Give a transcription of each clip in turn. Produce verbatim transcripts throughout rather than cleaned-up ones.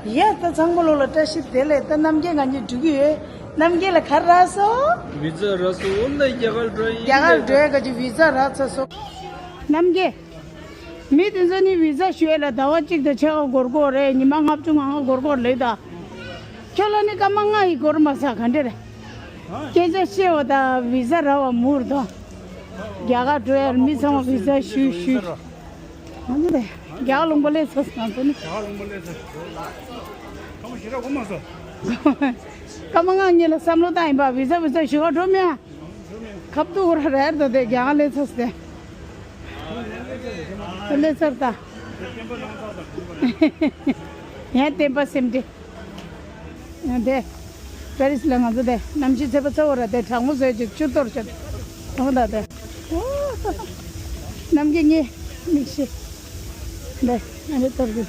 ཡ་ད་ཚང་མ་ལོ་ལ་བཀྲ་ཤིས་བདེ་ལེགས། ད་རྣམ་རྒྱལ་ང་གཉིས་འགྲོ་གི་ཡོད། རྣམ་རྒྱལ་ལ་ག་རེ་རག་སོང་། བི་ཛ་རག་སོང་། འོ་ན་རྒྱ་གར་འགྲོ་ཡིན། རྒྱ་གར་འགྲོ་ཡ་ག་ཅིག་བི་ཛ་རག་ཚར་སོང་། རྣམ་རྒྱལ། མི་དེ་ཚོ་ནི་བི་ཛ་ཞུ་ཡ་ལ་ཟླ་བ་གཅིག་དང་ཕྱེད་ཀ་འགོར་གྱི་ཡོད་རེད། ཉི་མ་ལྔ་བཅུ་ང་ལྔ་འགོར་གྱི་ཡོད་རེད་ད། ཁྱོད་ལ་ནི་སྐར་མ་ལྔ་ཡིས་འགོར་མ་ཟ་ག་འདྲ་རེད། སྐད་ཆ་བཤད་པ་དང་བི་ཛ་རག་པ་མུར་དང་། རྒྱ་གར་འགྲོ་ཡ་མི་ཚང་མ་བི་ཛ་ཞུ་ཞུ། ང་ཚོ་དེ་རྒྱ་གར་ལུང་པ་སླེབས་ཚར་སོང་། ང་ཚོ་ནི། རྒྱ་གར་ལུང་པ་སླེབས་ཚར། སྐར་མ་བཞི་རག་གོ་མ་སོང་། སྐར་མ་ལྔ་གཉིས་ལ་བསམ་བློ་བཏང་ཡིན་པ། བི་ཛ་བི་ཛ་ཞུ་ག་འགྲོ་མེད་ཨ། ཁབ་ཏུ་ར་རེད་དོ་དེ་རྒྱ་གར་སླེབས་ཚར་སོང་དེ། སླེབས་ཚར་ད། ཡང་བསྟན་པ་སེམས་འདྲི། ཡང་དེ། པེ་རིས་ལ་ང་ཚོ་དེ་གནམ་གཤིས་ཚ་བོ་ཚ་བོ་ར་དེ་གྲང་མོ་བཟོས་ཀྱི་ཆུ་གཏོར་བྱས། ཡོང་ད་དེ། ཨོ། རྣམ་རྒྱལ་ངའི་མིག་ཤེས། དེ་ཨ་རེ་གཏོར་གི།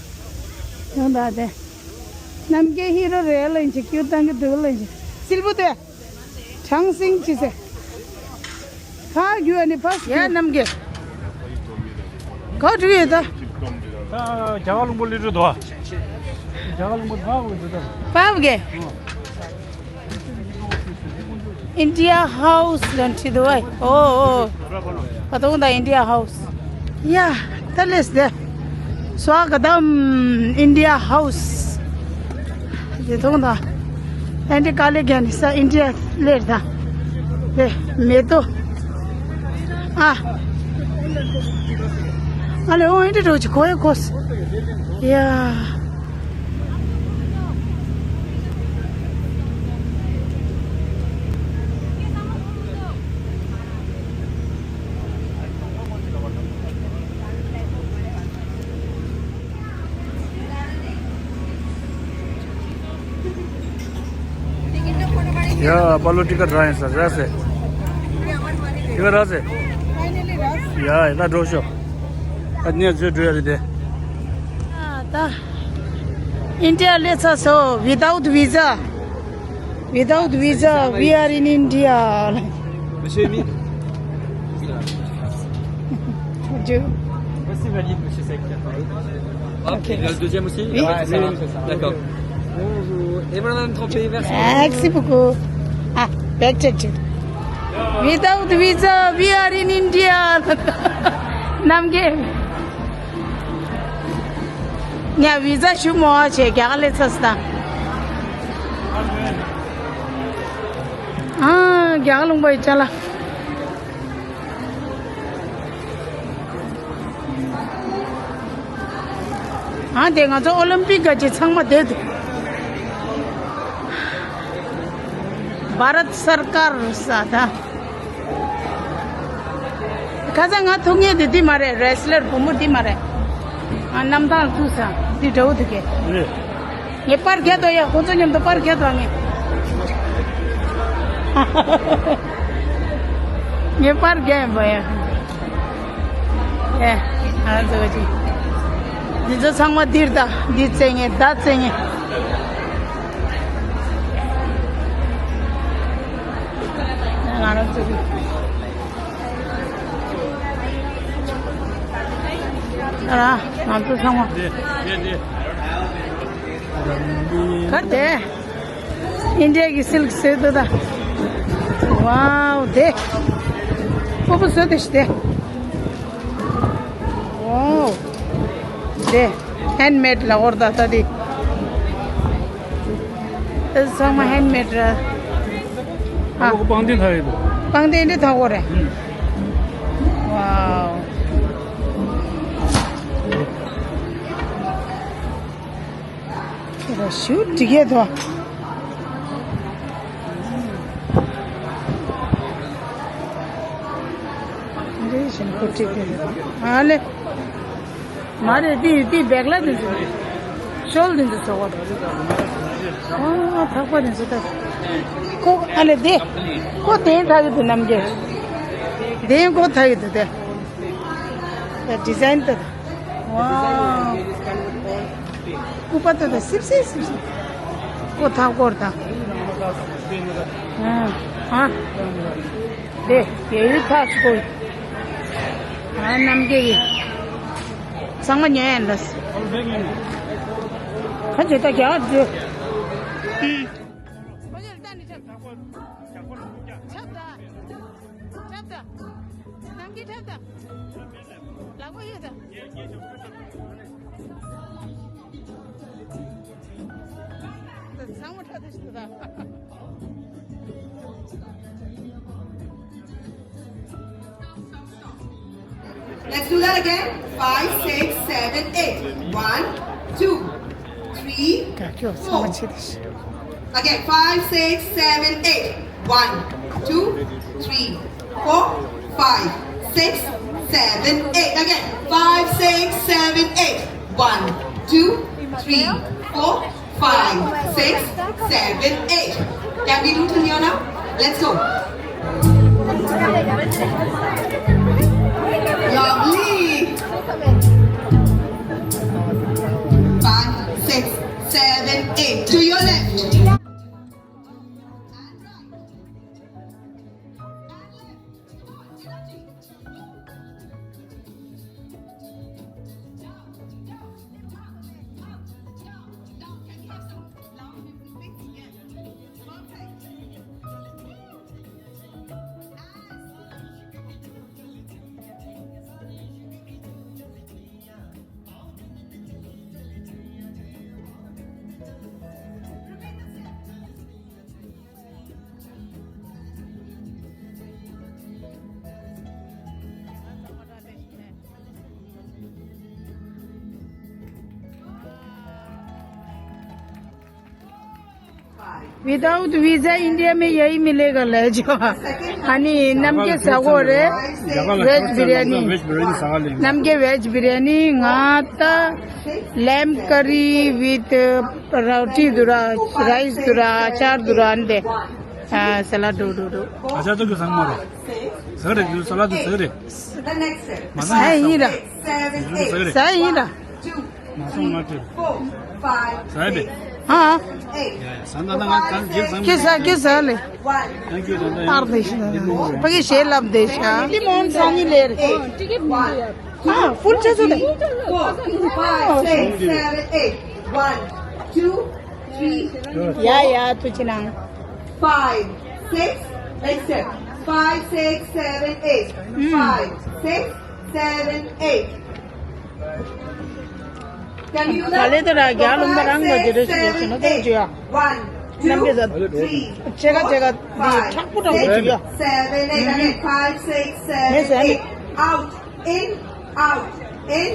ཡོང་ད་དེ། རྣམ་རྒྱལ་ཧི་རོ་རེད་ལ་ཡིན་ཅིག་ཀྱུ་བཏང་གི་འདུག་ལ་ཡིན་ཅིག་སིལ་བུ་དེ། གྲངས་སིང་ཅི་ཟེར། ཁ་རྒྱུ་ཨ་ནི་ཕ་ཡ་རྣམ་རྒྱལ། ག་འགྲོ་ཡོད་ད། ད་རྒྱ་གར་ལུང་པ་ལི་རུ་དོ། རྒྱ་གར་ལུང་པ་ཕ་བུ་འགྲོ་ད། ཕ་བུ་གེ། ཨིན་ཌི་ཡ་ཧའུ་སི་ལ་འཁྲིད་འདུག་ཨེ། ཨོ་ཨོ། ད་དུང་ད་ཨིན་ཌི་ཡ་ཧའུ་སི། ཡ། ད་ལེས་དེ། སྭ་ག་དམ། ཨིན་ཌི་ཡ་ཧའུ་སི། དེ་ཐོང་ད། ཨན་ཏི་ཀ་ལེ་གན་ནི་ས་ཨིན་ཌི་ཡ་ལེར་ད། དེ་མེ་ཏོ། ཨ། ཨ་ལེ་ཨོ་ཨིན་ཏི་རོ་ཅི་ཁོ་ཡ་ཁོ་སི། ཡ། ཡ། པ་ལོ་ཊི་ཀ་ཊི་རག་ཡིན་ས་རག་སེ། ཊི་ཀ་ཊི་རག་སེ། ཡ་ཡ་ད་འགྲོ་ཤོག་ད་ནས་བཟོས་འགྲོ་ཡ་རེད་དེ། ཨ་ད། ཨིན་ཌི་ཡ་སླེབས་ཚར་སོང་། Without visa. Without visa, we are in India. Monsieur Amy. Bonjour. Voici valide, monsieur Saïd. Ah, ok, il y a le deuxième aussi. Oui. Ouais, ça marche, ça marche. D'accord. Bonjour. Et voilà, madame Trempé, merci. Merci beaucoup. Ah, back to you. Without visa, we are in India. རྣམ་རྒྱལ། ངས་བི་ཛ་ཞུ་མོ་བྱས་རྒྱ་གར་སླེབས་ཚར་སོང་། ཨ། རྒྱ་གར་ལུང་པ་ཡི་ཅ་ལག་ཨ་དེ་ང་ཚོ་ཨོ་ལིམ་པིག་ག་ཅིག་ཚང་མ་དེ་འདུག་བྷ་རད་སར་ཀར་ས་ད། ཁ་སང་ང་ཐུག་མཁན་དེ་འདི་མ་རེད། རེ་སི་ལར་བུ་མོ་འདི་མ་རེད། ཨ། གནམ་ཐང་ཐུག་ས་འདི་འདྲ་བོ་འདུག་གས། རེད། ངས་པར་རྒྱག་དོ་ཡ། ཁོ་ཚོ་མཉམ་དུ་པར་རྒྱག་དོ་ངས། ངས་པར་རྒྱག་ཡིན་པ་ཡ། ཨེ། ང་ཚོ་གཅིག་འདི་ཚོ་ཚང་མ་འདིར་ད་འདི་རྩེ་ངེས་ད་རྩེ་ངེས། ང་རང་ཚོ་གཅིག་ཨ་ར། ང་ཚོ་ཚང་མ། གར་དེ། ཨིན་ཌི་ཡ་གི་སིལ་ཀི་བཟོས་འདུག་ད། ཝའོ་དེ། སྤོ་བོ་བཟོས་དེ་ཤི་དེ། ཝའོ། དེ། ཧན་མེད་ལ་འོར་ད་ད་དེ། དེ་ཚང་མ་ཧན་མེད་ར། ཨ། ཨོ་པང་གདན་ཐག་ཡོད་དོ། པང་གདན་འདི་ཐག་གོ་རེད། ཝའོ། ཁྱེད་རང་ཞུ་འགྲིག་གས་དོ། འདི་བཞིན་ཁོ་ཁྲིད་དེ་ཨ་ལེ། མ་རེད། འདི་འདི་བེག་ལ་འདི་ཚོ། ཤོལ་འདི་ཚོ་ཟོ་བ། ཨ་ཐག་པ་འདི་ཚོ་ད། ཁོ་ཨ་ལེ་འདི། ཁོ་དེ་ཐག་གི་འདུག་རྣམ་རྒྱལ། དེ་ཁོ་ཐག་གི་འདུག་དེ། The design དེ། ཝའོ། སྐུད་པ་དེ་དང་སིབ་སིབ་སིབ་སིབ། ཁོ་ཐག་སྐོར་དང་། ཨ། ཨ། དེ་རྒྱལ་ཡུལ་ཐག་སྐོར། ཨ། རྣམ་རྒྱལ་གྱི། ཚང་མ་ཉོས་ཡིན་ལ། ཁ་ཇེ་ད་རྒྱ་ཇེ། ཁོ་ཇེ་ལ་ད་ནི་ཁྲབ། ཁྲབ་ད། ཁྲབ་ད། ནམ་གྱི་ཁྲབ་ད། ལག་པ་གཡུག་ད། ཚང་མ་ཁྲབ་ད་ཞིག་ད། Let's do that again. Five, six, seven, eight. One, two, three, four. Again, five, six, seven, eight. One, two, three, four, five, six, seven, eight. Again, five, six, seven, eight. One, two, three, four, five, six, seven, eight. Can we do Taniana? Let's go. Lovely. Five, six, seven, eight. To your left. Without visa India में यही मिलेगा ले जाओ। अनि नमके Sagore veg biryani। नमके veg biryani ngata lamb curry with roti dura, rice dura, achar dura ande। Ah, salad do do do। Achar to ke sang maro। Sagre, salad sagre। Mana sa yira। Sagre। Sa yira। Two, three, four, five, six, eight. हाँ। या, या, संदा ना, संदा ना, संदा ना। कैसा, कैसा ले? Thank you, संदा ना। आर देश ना। पगे शेल अब देश ना। टिकट मोहन सानी ले रहे। One, हाँ, full चाहिए तो दे। Four, five, six, seven, eight. One, two, three, या, या, तुझे ना। Five, six, accept. Five, six, seven, eight. Five, six, seven, eight. Can you do that? Kale to ra gya lum barang ga jere shi shi na to jiya. One, two, three, four, five, six, seven, eight. Again, five, six, seven, eight. Out, in, out, in.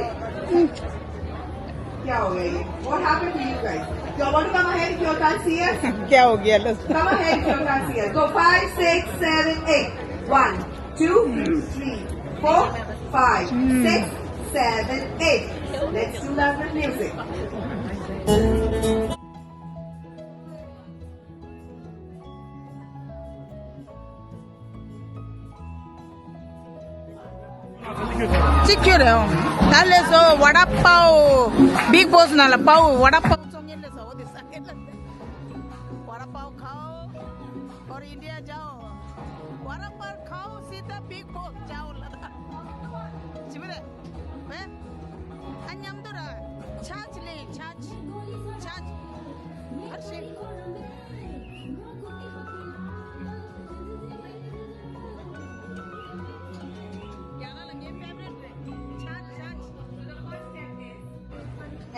क्या हो गया ये? What happened to you guys? You want to come ahead if you can't see us? क्या हो गया? Come ahead if you can't see us. Go, five, six, seven, eight. One, two, three, four, five, six, seven, eight. Let's do that with music. གཅིག་ཁྱོད་རེད་ཨང་། ད་ལས་སོ་བ་ཌ་པའོ། བིག་བོ་སི་ནང་ལ་པའོ་བ་ཌ་པའོ་བཙོང་མཁན་ལས་སོ། འོ་དེ་ས་ཁེ་ལ། वड़ा पाव खाओ और इंडिया जाओ। वड़ा पाव खाओ, सीधा big boss जाओ लगा। 지금 왜? 아, ཉམས་འདུག་ར། ཆ་ཅི་ལེ། ཆ་ཅི། ཆ་ཅི། ཧར་ཤེ།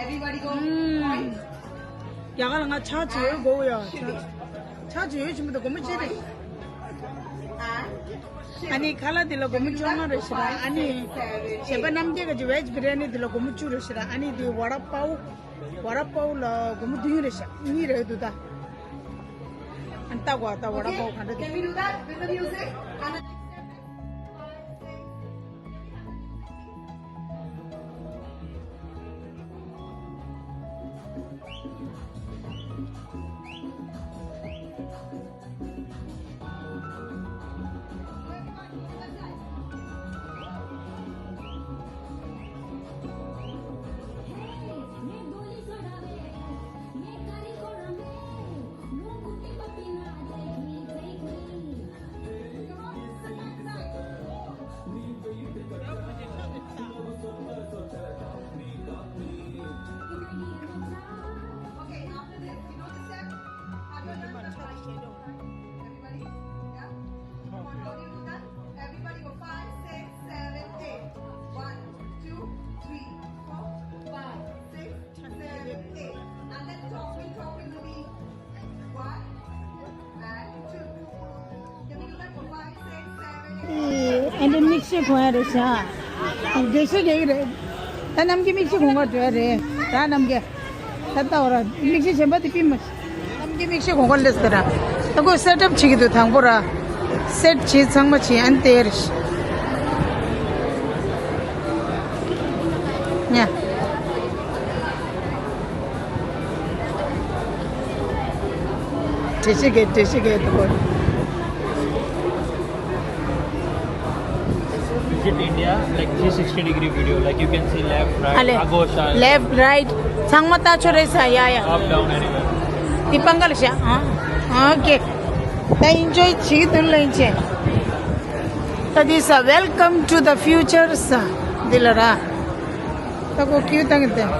Everybody go. ཡ་ག་ལ་ང་ཆ་ཅི་ཡོད་གོ་ཡ། ཆ་ཅི་ཡོད་ཆི་མི་འདུག་སྒོར་མོ་ཅི་རེད། ཨ་ནི་ཁ་ལག་འདི་ལ་སྒོར་མོ་བཅོ་ལྔ་རེད་ཤི་ར། ཨ་ནི་གཞན་པ་རྣམ་རྒྱལ་གྱི་ཝེཇ་བི་རི་ཡ་ནི་འདི་ལ་སྒོར་མོ་བཅུ་རེད་ཤི་ར། ཨ་ནི་འདི་བ་ཌ་པའོ། བ་ཌ་པའོ་ལ་སྒོར་མོ་བདུན་རེད་ཤག་གཉིས་རེད་འདུག་ད། ཨ་ནི་ལྟ་གོ་ད་བ་ཌ་པའོ་ག་འདྲ་འདུག Can we do that with the music? And the next step is ཨེ་འདི་མིག་ཤེལ་གོན་ཡ་རེད་ཤག་དགེ་བཤེས་རྒྱག་གི་རེད། ད་རྣམ་རྒྱལ་མིག་ཤེལ་གོན་ག་འགྲོ་ཡ་རེད། ད་རྣམ་རྒྱལ། ད་ལྟ་བར་མིག་ཤེལ་གཞན་པ་དེ་པི་མ། རྣམ་རྒྱལ་མིག་ཤེལ་གོན་ག་སླེབས་ད་ར། ད་ཁོས་སེ་ཊབ་བྱེད་ཀྱི་འདུག་དང་པོ་ར། སེ་ཊི་བྱེད་ཚང་མ་བྱེད་ཨན་དེ་རེད། ཉ། བཀྲ་ཤིས་བདེ་ལེགས། བཀྲ་ཤིས་བདེ་ལེགས། Visit India, like, three sixty degree video, like, you can see left, right, ཨ་ལེ། Agosha, left, right, ཚང་མ་ལྟ་ཆོག་རེད་ས། ཡ་ཡ། Up, down, anywhere. འདི་པང་ག་ལ་ཤ། ཨ། ཨོ་ཀེ། ད་ཨིན་ཇོའི་བྱེད་ཀྱི་འདུག་ལ་ཨིན་ཇོའི། ད་འདི་ས། Welcome to the future ས། འདི་ལ་ར། ད་ཁོ་ཁྱེར་བཏང་གི་འདུག་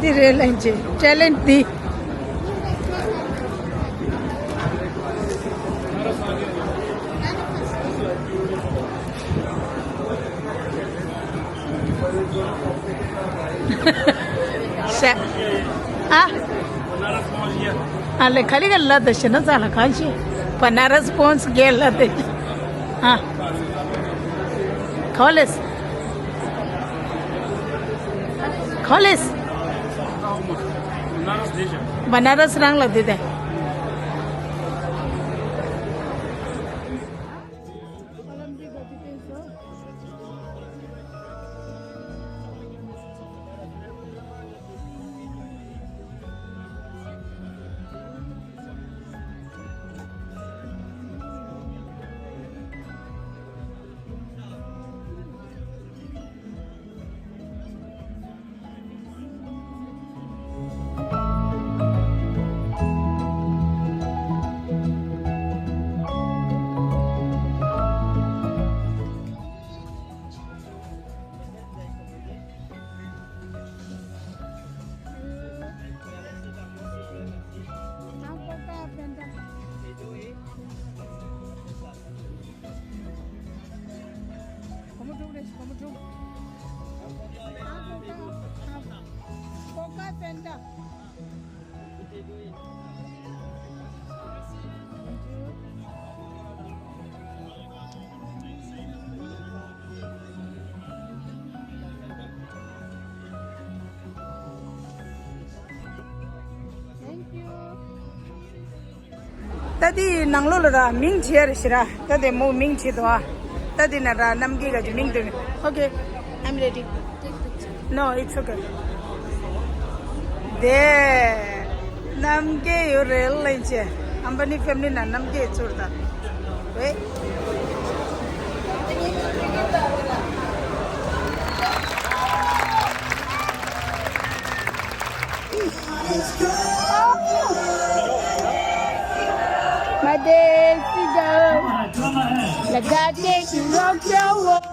འདི་རེད་ལ་ཨིན་ཇོའི་ཊེ་ལེན་ཊི་འདི། ཤ། ཨ། ཨ་ལེ། ག་ལེ་ག་ལ་དེ་ཤེ་ན་ཙ་ལ་གང་ཤེ། བ་ན་ར་སི་པོན་སི་གེ་ལ་དེ། ཨ། ཁོ་ལེས། ཁོ་ལེས། བ་ན་ར་སི་རང་ལ་དེ་དེ། Coca Fanta. Thank you. ད་དེའི་ནང་ལོགས་ལ་ར་མིང་བྲིས་ཡ་རེད་ཤི་ར། ད་དེ་མོ་མིང་བྲིས་འདུག་ཨ། ད་དེ་ན་ར་རྣམ་རྒྱལ་ག་ཅིག་མིང་འདུག Okay, I'm ready. No, it's okay. དེ་རྣམ་རྒྱལ་ཡོད་རེད་ལ་ཡིན་ཆེ། ཨམ་བ་ནི་ཕེ་མི་ལི་ན་རྣམ་རྒྱལ་ཚུར་ད། Wait. My day is done. Like I can't rock your world.